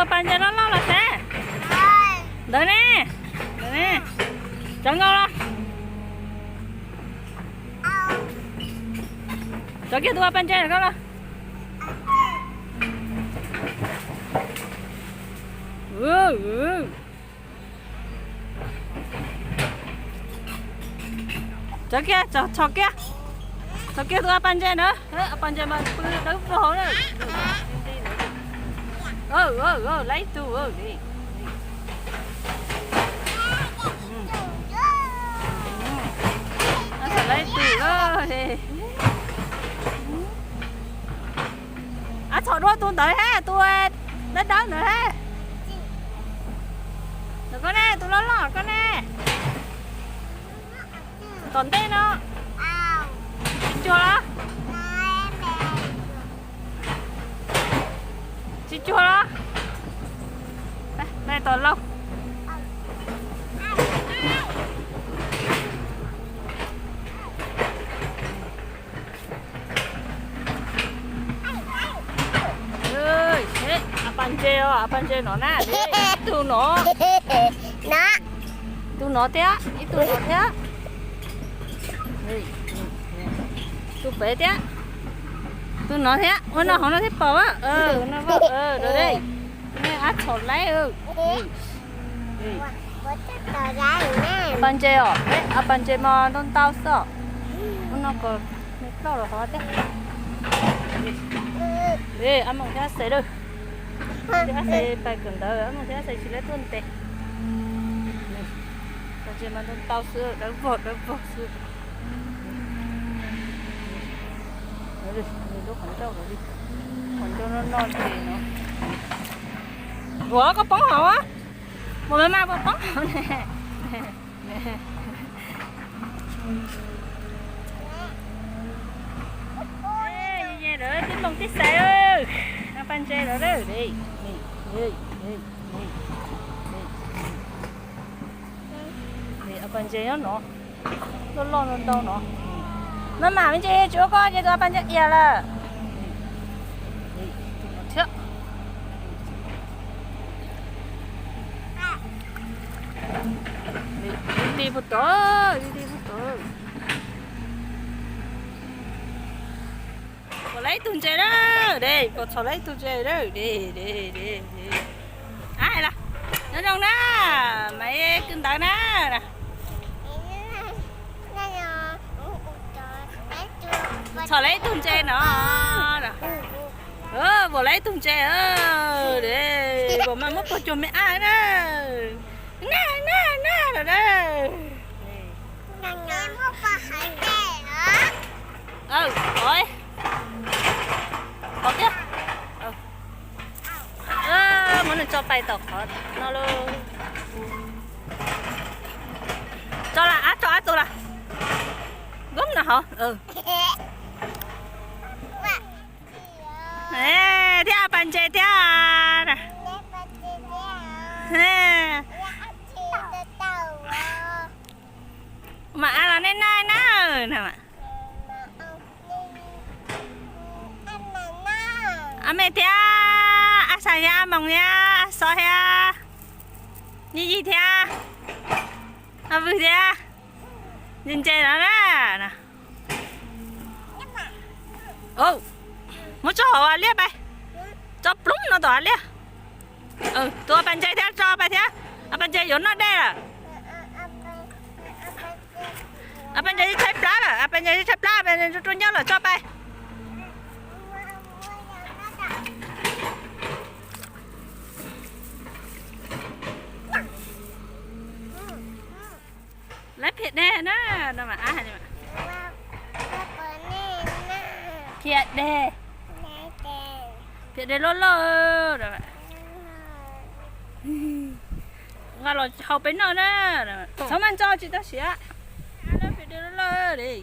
Pas ntses loj loj los xav. Ntawd ne, ntawd ne. Cov nkaus los. Cov kiag tus pas ntses koj los. Tso kiag, tso kiag, tso kiag tus a pas ntses na. A pas ntses mas pw dawb vog na. Laib tus. Laib tus. Ab, txhom dua tus ntawd he, tus dawb dawb ntawd he. Koj ne, tus loj loj koj ne. Tom ntej no. Tsis cuag los? Tsis cuag los? Tom lauj. A pas ntses os, a pas ntses no na. Ib tug no. Tus no thiab, ib tug no thiab. Tus pem thiab. Tus no thiab, ua no hauv no thiab pom. No, ab txhom laib. A pas ntses os, a pas ntses mas ntau ntau xwb. Ua no kom me ploj los hov thiab. Ab Moos thiab Xais lawm. Thiab Xais pais kawm ntawv, Ab Moos thiab Xais tsis laib tuaj ntes. Pas ntses mas ntau ntau xwb, dawb vog dawb vog xwb. Lub qhov ncauj, qhov ncauj no no ces no. Ua koj poob hauv, ua mas mas puas poob hauv ne. Tib Moos tib Xais, a pas ntses lawm. A pas ntses nyob no, loj loj ntau ntau no. Maj mam me ntsis, tsis ua koj ces tus a pas ntses ias lawm. Ti puag tod, ti puag tod. Puas laib ib tug ntses na, de, puas txhom laib ib tug ntses na, de, de, de, de. Ab, hais los, nyob zoo na, mas kwv ntawv na. Txhom laib ib tug ntses no. Puas laib ib tug ntses, de, puas mas muab puag cuag me ab na. Na, na, na, los na. Qhov tiag. Muab nws tso pais tom qhov no lauj. Tso las, ab, tso ab tug las. Nkob no hov. Thiab a pas ntses thiab. Mas a los nej na na. A me thiab, a Xais thiab, a Moos thiab, a Xov thiab, Yij Yij thiab, a Vwj thiab, ntses ntses no na. Muab tso hauv a liaj pais, tso ploob no tom a liaj. Tus a pas ntses thiab tso pais thiab, a pas ntses yuav noj dej lawm. A pas ntses tshaib plab lawm, a pas ntses tshaib plab, a pas ntses rua rua ncauj lawm, tso pais. Laib phiam dej na, no mas ab hais li mas. Phiam dej, phiam dej loj loj. Nqa los hau peb noj na. Txhob maj ntso tsis tau siav. Phiam dej loj loj li.